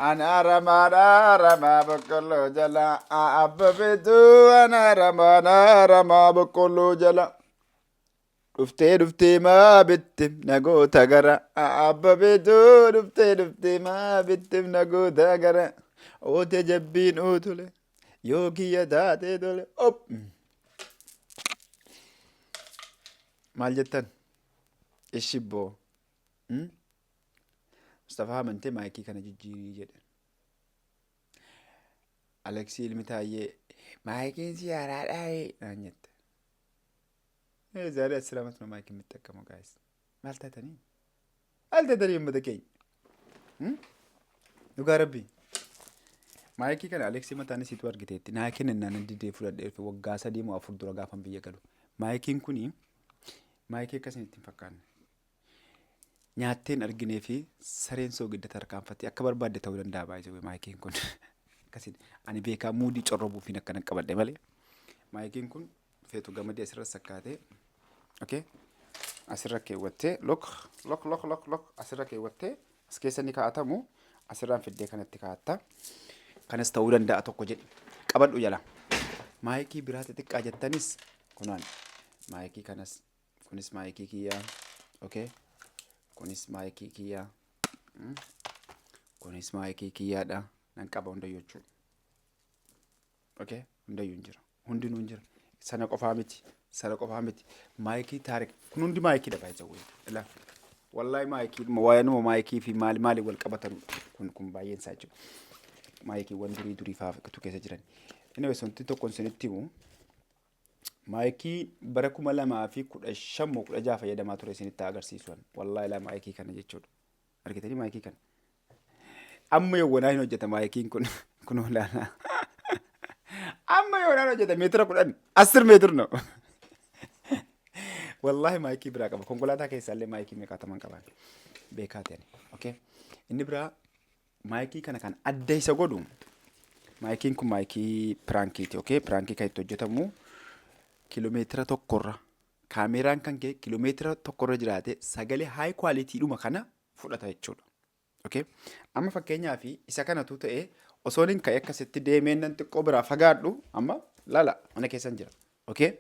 Ana aramaa boqqolloo jala abbabeetu ana aramaa boqqolloo jala. Dhuftee dhuftee maa bitte nagoota gara abbabeetu, dhuftee dhuftee maa bitte nagoota gara, oote jabbiin uutule yoo kiyya taatee tole op. Maal jettan? Ishibboo. Mustafaa amantee maayikii kana jijjiirii jedhe. Aleksii ilmi taayyee maayikiin si haaraadhaa naan jette. ዛሬ 10 ዓመት ነው ማይክ የምጠቀመው guys። Maal taatanii? Maal taatanii uummata keenya? Dhugaa rabbii. Maayikii kana Aleksii mataan isiitu argiteetti. Naa kennan naan didee fudhadhee dhufe waggaa 3 moo 4 dura gaafan biyya galu. Maayikiin kuni maayikii akkasiin itti hin fakkaanne. Nyaattee hin arginee fi sareen soogidda tarkaanfattee akka barbaadde ta'uu danda'a baay'ee maayikiin kun. Akkasiin ani beekaa muudii corrobuufiin akkana qabadhe malee. Maayikiin kun feetu gamadii asirra sakkaatee, okay, asirra keewwattee, look, look, look, look, look, asirra keewwattee as keessa ni kaa'atamu, asirraan fiddee kanatti kaa'atta. Kanas ta'uu danda'a tokko jedhi. Qabadhu jala. Maayikii biraa xixiqqaa jettanis kunaan maayikii kanas, kunis maayikii kiyyaa, okay, kunis maayikii kiyyaa, kunis maayikii kiyyaadha, nan qaba hundayyuu jechuudha. Okay, hundayyuu hin jira. Hundinuu hin jira. Sana qofaa miti. Sana qofaa miti. Maayikii taarik kun hundi maayikiidha baay'ee. Ilaa. Wallahi maayikii waa'ee maayikii fi maali maali wal qabatanudha. Kun baay'een isaa jechuudha. Maayikiiwwan durii durii fa'aa keessa jiran. Anyways, wanti tokko isinitti himu. Maayikii bara 2015 moo 16 fayyadamaa ture isinitti agarsiisu. Wallahi ilaa maayikii kana jechuudha. Argitanii maayikii kana? Amma yoowwanaa hin hojjeta maayikiin kun kun olaanaa. Amma yoowwanaa hin hojjeta, meetira 10, 10 meetir no. Wallaahi maayikii biraa qaba. Konkolaataa keessaallee maayikii meeqaataman qaban. Beekaa ta'ani. Okay. Inni biraa maayikii kana kan adda isa godhu, maayikiin kun maayikii prankiiti. Okay. Prankii kan itti hojjetamu kiiloomeetira tokkorra, kaameeraan kan kee kiiloomeetira tokkorra jiraate sagalee high quality dhuma kana fudhata jechuudha. Okay. Amma fakkeenyaaf isa kanatu ta'e osoo hin ka'e akkasitti deemee nan xiqqoo biraa fagaadhu, amma lala mana keessan jira. Okay.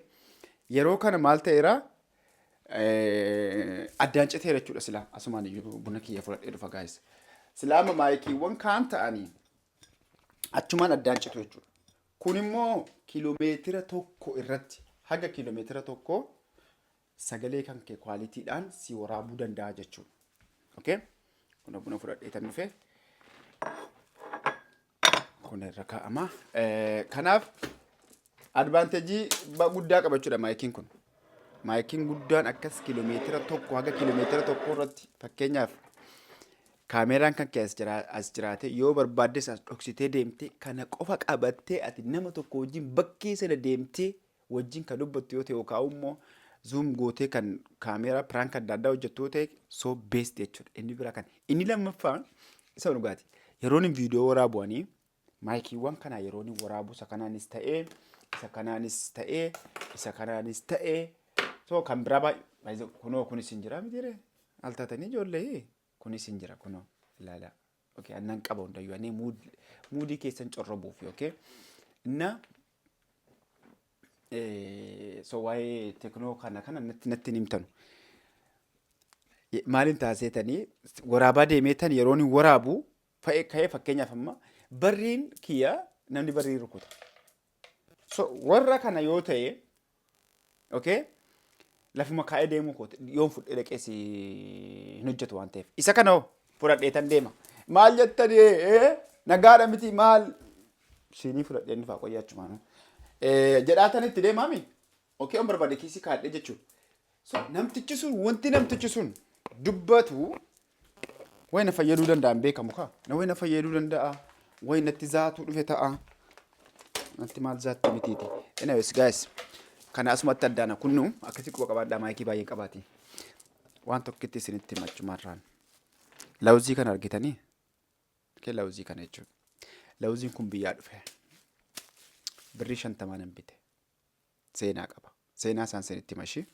Yeroo kana maal ta'eera? Addaan citeera jechuudha. Silaa asumaan iyyuu buna kiyya fudhadhee dhufa guys. Silaa amma maayikiiwwan kaan ta'anii achumaan addaan citu jechuudha. Kun immoo kiiloomeetira tokko irratti, haga kiiloomeetira tokko sagalee kan kee qualitydhaan si waraabuu danda'a jechuudha. Okay? Kun buna fudhadhee tan dhufe. Kun irra kaa'ama. Kanaaf advantage guddaa qaba jechuudha maayikiin kun. Maayikiin guddaan akkas kiiloomeetira tokko, haga kiiloomeetira tokko irratti, fakkeenyaaf kaameeraan kan kee as jiraate, yoo barbaaddes as dhoksitee deemtee kana qofa qabattee ati nama tokko wajjin bakkee sana deemtee wajjin kan dubbattu yoo ta'e, yookaan immoo zoom gootee kan kaameeraa prank adda addaa hojjettu yoo ta'e, so best jechuudha. Inni biraa kan inni lammaffaa isa dhugaati. Yeroon inni viidiyoo waraabu ani maayikiiwwan kana yeroo inni waraabu isa kanaanis ta'ee, isa kanaanis ta'ee, isa kanaanis ta'ee, so kan biraa baay'ee kunoo kunis hin jira mitiire al taatanii ijoollee, kunis hin jira kunoo ilaalaa. Okay, annan qaba hundayyuu ani muudii keessan corrobuuf, okay. Inna so waa'ee teknoo kana natti hin himtanu. Maaliin taaseetanii waraabaa deemeetan yeroo inni waraabu ka'ee, fakkeenyaaf amma barriin kiyya namni barrii rukuta. So warra kana yoo ta'e, okay, lafuma kaa'ee deemuu kooti yoon fudhee dhaqees hin hojjetu waan ta'eef. Isa kana hoo fudhadheetan deema. Maal jettanii, nagaadha miti, maal siinii fudhadhee dhufaa qoyyaa achumaan. Jedhaatan itti deemaami. Okay, on barbaade kiisii kaadhee jechuudha. So namtichi sun, wanti namtichi sun dubbatu wayi na fayyaduu danda'a, hin beekamu kaa. Na wayi na fayyaduu danda'a. Wayi natti zaatuu dhufe ta'a. Natti maal zaatti mitiiti. Anyways guys, kana asumatti addaana kunnu akkasii quba qabaadhaa, maayikii baay'ee qabaati. Waan tokkitti isinitti himachumarraan. Lawuzii kana argitanii? Kee lawuzii kana jechuudha. Lawuziin kun biyyaa dhufe. Birrii 50 nan bite. Seenaa qaba. Seenaa isaan isinitti hima ishii.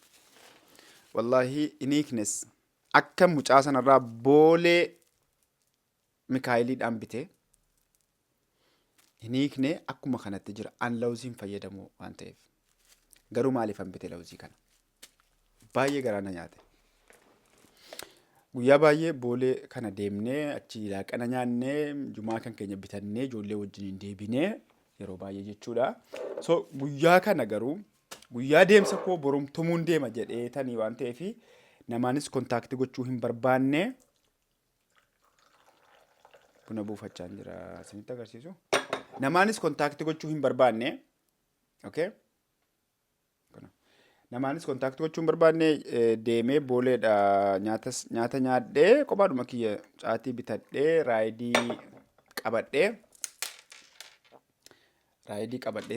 Wallaahi iniiknes akka mucaa sanarraa boolee Mikaayiliidhaan bite. Hin hiikne, akkuma kanatti jira. An lawuziin fayyadamu waan ta'eef. Garuu maaliifan bite lawuzii kana? Baay'ee garaa na nyaate. Guyyaa baay'ee Boolee kana deemnee achi laaqana nyaannee jumaa kan keenya bitannee ijoollee wajjiniin deebinee yeroo baay'ee jechuudha. So guyyaa kana garuu guyyaa deemsa koo boromtumuun deema jedhee tanii waan ta'eef namaanis kontaaktii gochuu hin barbaanne. Buna buufachaa jira isinitti agarsiisu. Namaanis kontaaktii gochuu hin barbaanne. Okay. Namaanis kontaaktii gochuu hin barbaanne, deemee Booleedha nyaata nyaadhee kophaadhuma kiyya caatii bitadhee raayidii qabadhee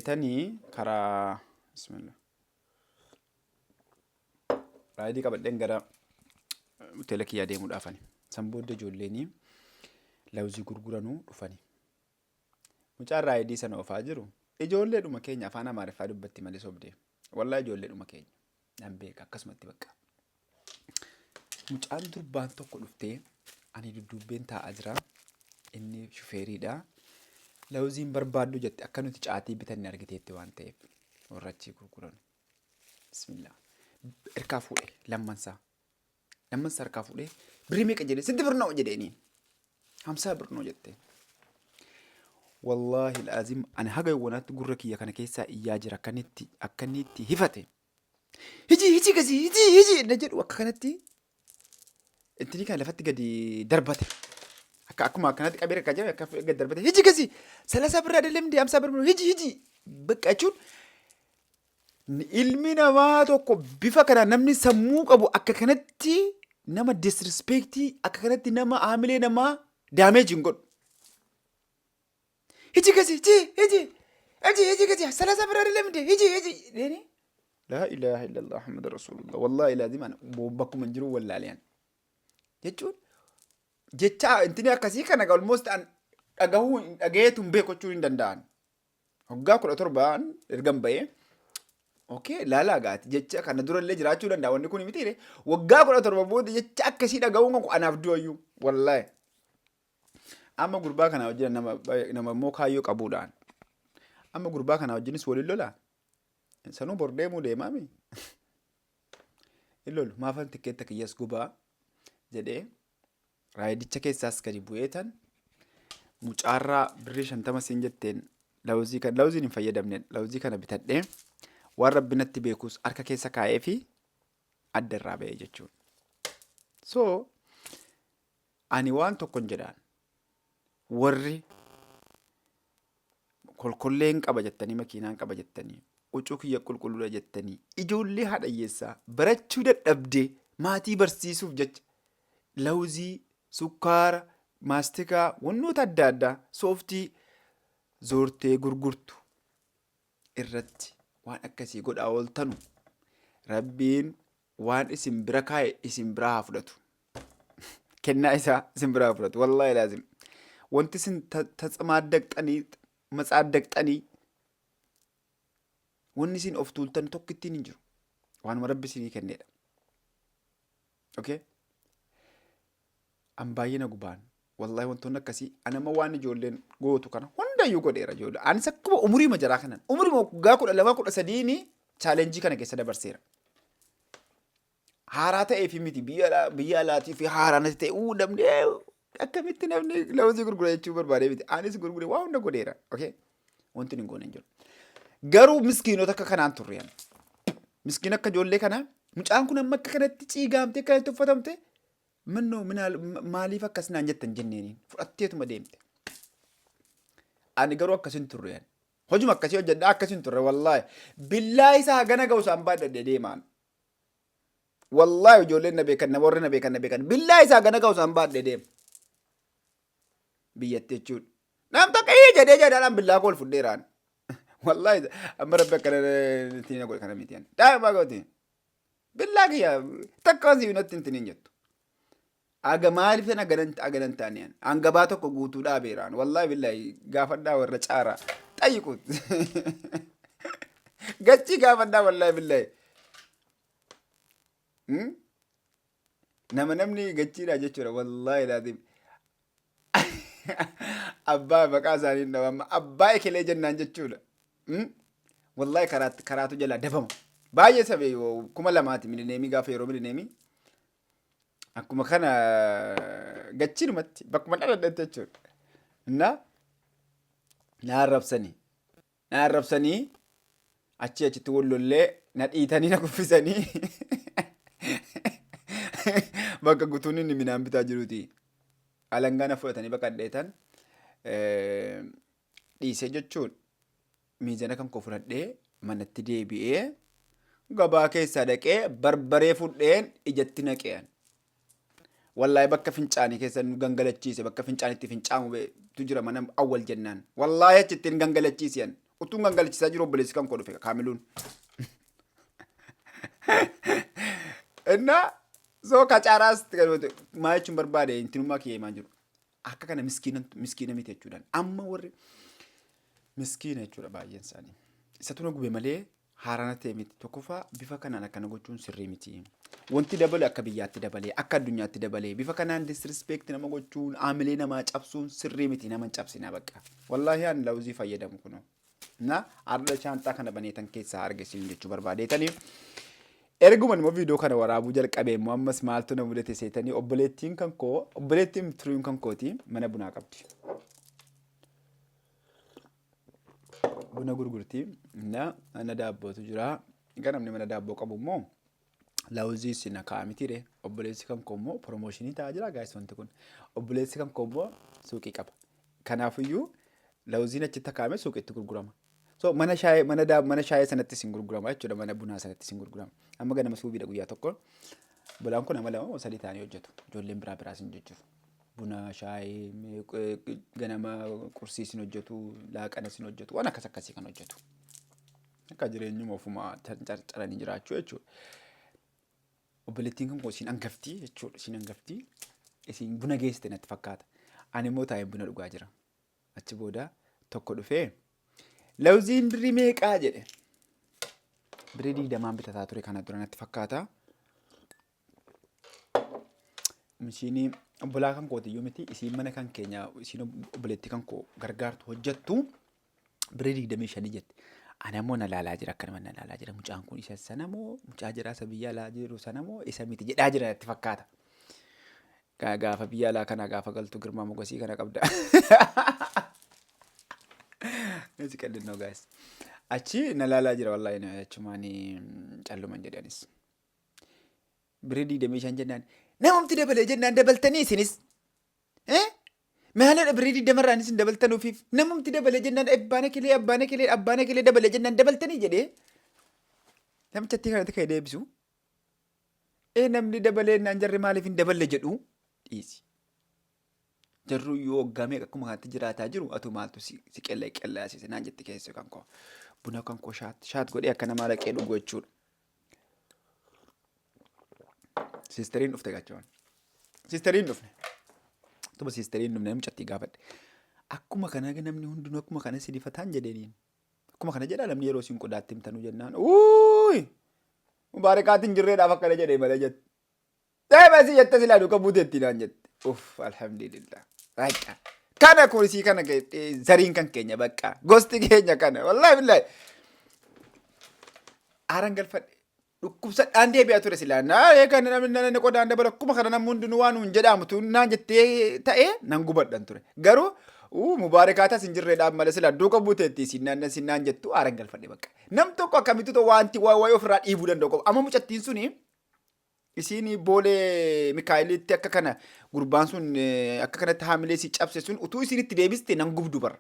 tanii karaa, bismillah, raayidii qabadheen gara hoteela kiyyaa deemuudhaafani. San booda ijoolleenii lawuzii gurguranuu dhufani. Mucaan raayidii sana oofaa jiru ijoolleedhuma keenya, afaan Amaariffaa dubbatti malee sobdee. Wallaa ijoolleedhuma keenya. Nan beeka akkasumatti bakka. Mucaan durbaan tokko dhuftee, ani dudduubbeen taa'aa jira. Inni shufeeriidha. Lawuziin barbaaddu jette, akka nuti caatii bitanne argiteetti waan ta'eef warra achii gurguran. Bismillah. Harkaa fuudhe lammansaa. Lammansaa harkaa fuudhee birrii meeqa jedhee, sitti birnoo jedheeni. 50 birnoo jette. Wallaahi laazim ani haga yawwanaatti gurra kiyya kana keessaa iyyaa jira akka inni itti hifate. Hiji hiji gasi hiji hiji na jedhu akka kanatti intini kana lafatti gadi darbate. Akkuma akkanatti qabee akka jedhu akka gadi darbate, hiji gasi 30 birraa delemde 50 birraa hiji hiji bakka jechuun ilmi namaa tokko bifa kanaan, namni sammuu qabu akka kanatti nama disrespectii, akka kanatti nama haamilee namaa damage hin godhu. Hiji gasi hiji hiji hiji hiji gasi 30 birraa delemde hiji hiji deeni. Laa ilaaha illallah Muhammad Rasulullah. Wallaahi laazim ana bakkuma hin jiru wallaalean. Jechuun jecha intini akkasii kana almost an dhagahuu dhagayeetu hin beeku jechuu hin danda'an. Waggaa 17n ergan bahee, okay, laalaa gaati jecha kana durallee jiraachuu danda'a wanni kun miti. Waggaa 17 booda jecha akkasii dhaga'uun kan anaaf du'ayyuu wallaahi. Amma gurbaa kana wajjin nama immoo kaayyoo qabuudhaan. Amma gurbaa kana wajjinis waliin lolaa. Sanuu bor deemuu deemaami. Hin lolu, maafan tikkeetta kiyyas gubaa jedhee raayidicha keessaas gadi bu'eetan mucaarraa birrii 50 siin jetteen lawuzii kan lawuziin hin fayyadamne lawuzii kana bitadhee waan rabbi natti beekus harka keessa kaa'ee fi adda irraa ba'ee jechuudha. So ani waan tokkon jedhaan, warri kolkolleen qaba jettanii, makiinaan qaba jettanii, huccuu kiyya qulqulluudha jettanii ijoollee haadha hiyyeessaa barachuu dadhabdee maatii barsiisuuf jecha lawuzii, sukkaara, maastikaa, wantoota adda addaa, sooftii zoortee gurgurtu irratti waan akkasii godhaa ooltanu, rabbiin waan isin bira kaa'e isin biraa haa fudhatu. Kennaa isaa isin biraa haa fudhatu. Wallaahi laazim. Wanti isin tatsamaadaqxanii matsaaddaqxanii wanni isin of tuultan tokkittiin hin jiru. Waanuma rabbi isinii kennedha. Okay? An baay'ee na gubaan. Wallaahi wantoonni akkasii anama waan ijoolleen gootu kana hundayyuu godheera ijoollee. Anis akkuma umurii majaraa kanan umurii waggaa 12 13 challenge kana keessa dabarseera. Haaraa ta'ee fi miti, biyya alaatii fi haaraa natti ta'e uu namni akkamitti namni lawuzii gurgura jechuu barbaadee miti. Anis gurgure, waa hunda godheera. Okay? Wanti hin goone hin jiru. Garuu miskiinota akka kanaan turre. Ani. Miskiin akka ijoollee kanaa mucaan kun amma akka kanatti ciigaamtee akkanatti uffatamte minnoo maaliif akkas naan jettan jenneeniin fudhatteetuma deemte. Ani garuu akkasin turre ani. Hojuma akkasii hojjedhaa akkasin turre wallaahi. Billaa isaa hagana ga'u isaan baadhadhe deemaan. Wallaahi ijoolleen na beekan, na warri na beekan na beekan. Billaa isaa hagana ga'u isaan baadhee deema. Biyyatti jechuudha. Nam tokko ii jedhee jedhaan billaa koo ol fudheeraan. Wallaahi amma rabbi akkana ittiin na godhe kana miti. Daa'ima gooti. Billaa kiyya takka waan siif natti hin jettu. Aga maaliif tan aganan aganan taane an hangabaa tokko guutuu dhaabeeraan, wallaahi billaahi gaafadhaa, warra caaraa xayyiqut gachii gaafadhaa, wallaahi billaahi. Nama namni gachiidha jechuudha, wallaahi laaziim. Abbaa maqaa isaanii hin dhawamma. Abbaa ekelee jennaan jechuudha. Wallahi karaatti karaatu jalaa dabama. Baay'ee sabe 2000ti milineemii gaafa yeroo milineemii akkuma kana gachiinumatti bakkuma dhaladhetti jechuudha. Innaa na arrabsanii na arrabsanii achii achitti wal lollee na dhiitanii na kuffisanii bakka gutuun inni midhaan bitaa jiruti. Alangaa na fudhatanii baqadheetan dhiisee jechuun miizana kan koo fudhadhee manatti deebi'ee gabaa keessaa dhaqee barbaree fudheen ijatti naqeen. Wallaahi bakka fincaanii keessa nu gangalachiise, bakka fincaan itti fincaamu tu jira mana awwal jennaan. Wallaahi achitti hin gangalachiise an. Utuun gangalachiisaa jiru obboleessi kan koo dhufe kaamiluun. Innaa soo kacaaraas maa jechuun barbaade intinummaa kiyya himaa jiru. Akka kana miskiina miskiina miti jechuudhaan. Amma warri miskiina jechuudha baay'een isaanii. Isatu na gube malee haarana ta'e miti. Tokkoffaa bifa kanaan akkana gochuun sirrii miti. Wanti dabale akka biyyaatti dabalee, akka addunyaatti dabalee, bifa kanaan disrespect nama gochuun, haamilee namaa cabsuun sirrii miti. Nama hin cabsinaa bakka. Wallaahi ani lawuzii fayyadamu kunoo. Na arda shaanxaa kana baneetan keessaa argisiin jechuu barbaadeetanii. Erguma immoo viidiyoo kana waraabuu jalqabee immoo ammas maaltu na mudate seetanii obboleettiin kan koo obboleettiin turiyuun kan kooti mana bunaa qabdi. Buna gurgurti. Na mana daabbootu jira. Egaa namni mana daabboo qabu immoo laawuzii isin ka'a mitiire. Obboleessi kan koo immoo promooshinii ta'aa jira gaayis wanti kun. Obboleessi kan koo immoo suuqii qaba. Kanaafiyyuu lawuziin achitti akaa'ame suuqiitti gurgurama. So mana shaayee mana daa mana shaayee sanatti isin gurgurama jechuudha mana bunaa sanatti isin gurgurama. Amma ganama suubiidha guyyaa tokko. Bulaan kun nama lama moo sadii ta'anii hojjetu. Ijoolleen biraa biraas hin jijjiru. Buna shaayee ganama qursii isin hojjetu laaqana isin hojjetu waan akkas akkasii kan hojjetu. Akka jireenyuma ofumaa carcaranii jiraachuu jechuudha. Obboleettiin kan koo isiin hangaftii jechuudha. Isiin hangaftii isiin buna geessite natti fakkaata. Ani immoo taa'een buna dhugaa jira. Achi booda tokko dhufee lawuziin birrii meeqaa jedhe. Birrii 20n bitataa ture kana dura natti fakkaata. Mishiinii obbolaa kan kootiyyuu miti isiin mana kan keenya isiin obboleettii kan koo gargaartu hojjettu birrii 25 jette. Ani ammoo na laalaa jira akkanuma na laalaa jira mucaan kun isa sana moo mucaa jiraa isa biyya alaa jiru sana moo isa miti jedhaa jira natti fakkaata. Gaafa biyya alaa kana gaafa galtu girmaa mogasii kana qabda. Nasi qallinnoo guys. Achi na laalaa jira wallaahi na achumaan calluman jedhanis. Birrii 25 jennaan namumti dabalee jennaan dabaltanii isinis. Eh? Maalidha birrii 20 irraan isin dabaltan ofiif namumti dabalee jennaan abbaan kilee abbaan kilee abbaan kilee dabalee jennaan dabaltanii jedhee namichatti kanatti kan deebisu. Ee namni dabalee naan jarri maaliif hin daballe jedhu dhiisi. Jarru yoo waggaa meeqa akkuma kanatti jiraataa jiru atu maaltu si si qella qellaasise naan jetti keessi kan koo. Buna kan koo shaat shaat godhee akka namaa dhaqee dhugu jechuudha. Siisteriin dhufte gachawan. Siisteriin dhufne. Tuma siisteriin dhufne mucattii gaafadhe. Akkuma kana namni hundinuu akkuma kana si difataan jedheeniin. Akkuma kana jedhaa namni yeroo isin qodaatti himtanuu jennaan. Uuyi! Mubaarikaatiin jirreedhaaf akkana jedhee malee jette. Deema si jette silaa duuka buuteetti naan jette. Uff alhamdulillah. Raqa. Kana kursii kana zariin kan keenya bakka. Gosti keenya kana. Wallaahi billahi. Aaran galfadhe. Dhukkubsadhaan deebi'aa ture silaa. Naa eegan namni namni qodaan dabala akkuma kana namni hundinuu waan hin jedhamu tun naan jettee ta'ee nan gubadhan ture. Garuu uu mubaarikaatas hin jirreedhaaf malee silaa duuka buuteetti isin naan isin naan jettu aaran galfadhe bakka. Nam tokko akkamittu ta'u wanti waa wayii ofirraa dhiibuu danda'u qabu. Amma mucattiin suni isiin boolee Mikaa'elitti akka kana gurbaan sun akka kanatti haamilee si cabse sun utuu isiin itti deebiste nan gubdu bara.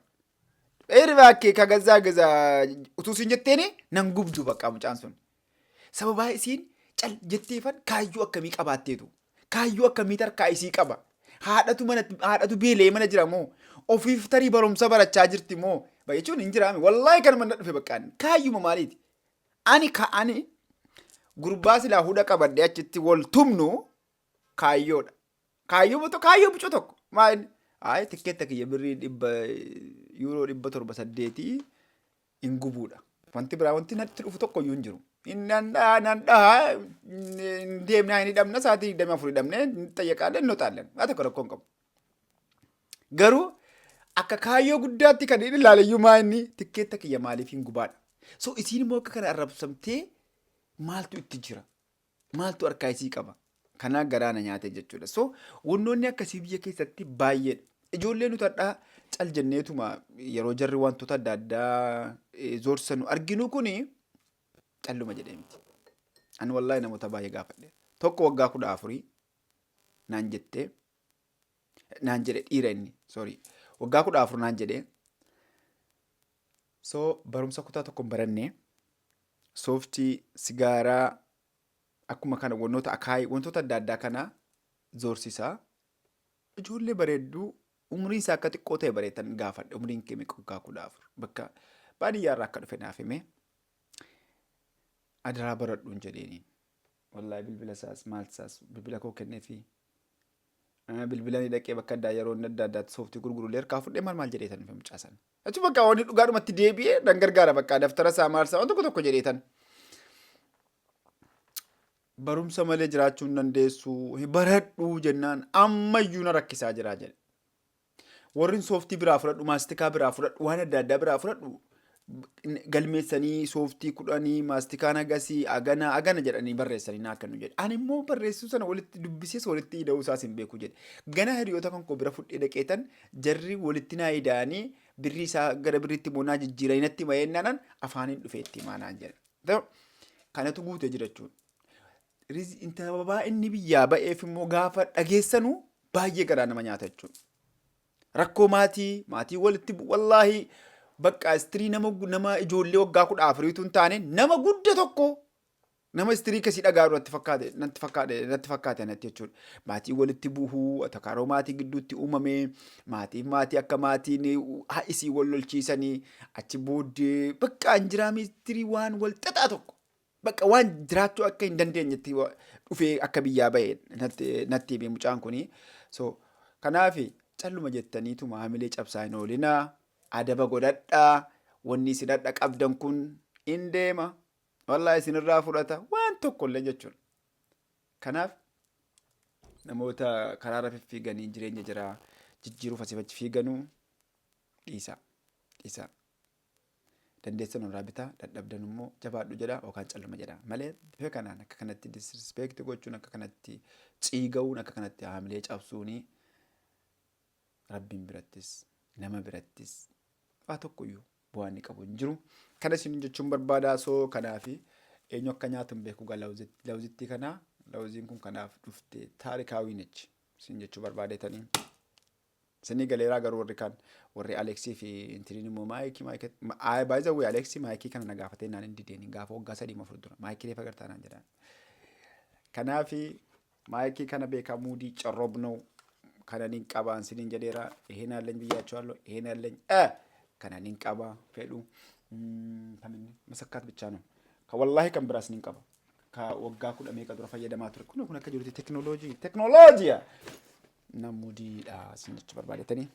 Dheeri kee ka gazaa gazaa utuu isiin jetteeni nan gubdu bakka mucaan sun. Sababaa isiin cal jetteefan kaayyoo akkamii qabaatteetu. Kaayyoo akkamii tarkaa isii qaba. Haadhatu mana haadhatu beela'ee mana jira moo ofiif tarii barumsa barachaa jirti moo jechuun hin jiraame wallaahi kanuma na dhufe baqqaan kaayyuma maaliiti. Ani ka ani gurbaa silaa hudha qabadhe achitti wal tumnu kaayyoodha. Kaayyoo moto kaayyoo bucuu tokko. Maal ayi tikkeetta kiyya birrii dhibba yuuroo 708 hin gubuudha. Wanti biraa wanti natti dhufu tokko iyyuu hin jiru. Nan dhaha nan dhaha hin deemnaa hin hidhamna sa'aatii 24 hidhamne hin xayyaqaalle hin noxaallen. Waa tokko rakkoo hin qabu. Garuu Akka kaayyoo guddaatti kan inni ilaaleyyuu maa inni tikkeetta kiyya maaliif hin gubaadha. So isiin immoo akka kana arrabsamtee maaltu itti jira? Maaltu harkaa isii qaba? Kanaa garaa na nyaate jechuudha. So wannoonni akkasii biyya keessatti baay'eedha. Ijoollee nuti hadhaa cal jenneetuma yeroo jarri wantoota adda addaa zoorsanu arginu kuni calluma jedhee miti. Ani wallaahi namoota baay'ee gaafadhe. Tokko waggaa 14 naan jettee, naan jedhe, dhiira inni, sorry, waggaa 14 naan jedhe. So barumsa kutaa tokko hin barannee, sooftii, sigaaraa, akkuma kana wantoota akaayii, wantoota adda addaa kana zoorsisaa. Ijoollee bareedduu umriin isaa akka xiqqoo ta'e bareetan gaafadhe. Umriin kee meeqa? Waggaa 14. Bakka baadiyyaa irraa akka dhufe naaf hime. Adaraa baradhuun jedheeniin. Wallaahi bilbila isaas maal isaas bilbila koo kenneefi bilbila ni dhaqee bakka addaa yeroo inni adda addaatti sooftii gurgurullee harkaa fudhee maal maal jedheetan dhufe mucaa sana. Achi bakka wanni dhugaadhumatti deebi'ee nan gargaara, bakka daftara isaa maal isaa waan tokko tokko jedheetan. Barumsa malee jiraachuu hin dandeessu, baradhuu jennaan ammayyuu na rakkisaa jira jedhe. Warri sooftii biraa fudhadhu, maastikaa biraa fudhadhu, waan adda addaa biraa fudhadhu galmeessanii sooftii 10, maastikaan hagasii agana agana jedhanii barreessanii naa kennu jedhe. Ani immoo barreessuu sana walitti dubbisees walitti ida'uu isaas hin beeku jedhe. Gana hiriyoota kan koo bira fudhee dhaqeetan jarri walitti naa ida'anii birrii isaa gara birriitti immoo naa jijjiiranii natti hima jennaanan afaaniin dhufee itti himaa naan jedhe. Kanatu guutee jira jechuudha. Sababaa inni biyyaa ba'eef immoo gaafa dhageessanu baay'ee garaa nama nyaata jechuudha. Rakkoo maatii, maatii walitti wallaahi bakka istirii nama ijoollee waggaa 14tu hin taane, nama gudda tokko nama istirii kasii dhagaa natti fakkaate natti jechuudha. Maatii walitti buhuu, atakaaroo maatii gidduutti uumame, maatii maatii akka maatiin isii wal lolchiisanii achi booddee bakka hin jiraame istirii waan wal xaxaa tokko. Bakka waan jiraachuu akka hin dandeenyetti dhufee akka biyyaa bahe natti hime mucaan kuni. So kanaaf calluma jettaniituma hamilee cabsaa hin oolinaa, adaba godhadhaa. Wanni isin hadha qabdan kun hin deema. Wallaahi isinirraa fudhata waan tokkollee jechuudha. Kanaaf namoota karaarra fiffiiganii jireenya jiraa jijjiiruuf asii achi fiiganuu dhiisaa. Dhiisaa. Dandeessan irraa bitaa, dadhabdan immoo jabaadhu jedha yookaan calluma jedha malee bifa kanaan akka kanatti disrespect gochuun, akka kanatti ciiga'uun, akka kanatti haamilee cabsuuni Rabbiin birattis nama birattis waa tokkoyyuu bu'aa inni qabu hin jiru. Kana isin jechuun barbaadaa. Soo kanaafi eenyu akka nyaatu hin beeku gaa lawuzittii kana, lawuziin kun kanaaf dhufte taarikaawii nichi isin jechuu barbaadetanii. Isinii galeeraa? Garuu warri kaan, warri Aleksii fi intiniin immoo maayikii maayikii, by the way, Aleksii maayikii kana na gaafatee naan hin dideen gaafa waggaa 3 4 dura maayikii reefa gartaa naan jedhan. Kanaafi maayikii kana beekaa muudii carroobnoo kana nin qabaan sinin jedheera. ይሄን አለኝ ብያቸዋለሁ። ይሄን አለኝ፣ kana nin qaba fedhu kaminni masakkaat ብቻ ነው። Wallaahi kan biraas nin qaba. Ka waggaa kudha meeqa dura fayyadamaa ture. Kun akka jirutti teknooloojii teknooloojiya. Namudiidha isin jechuu barbaadetanii.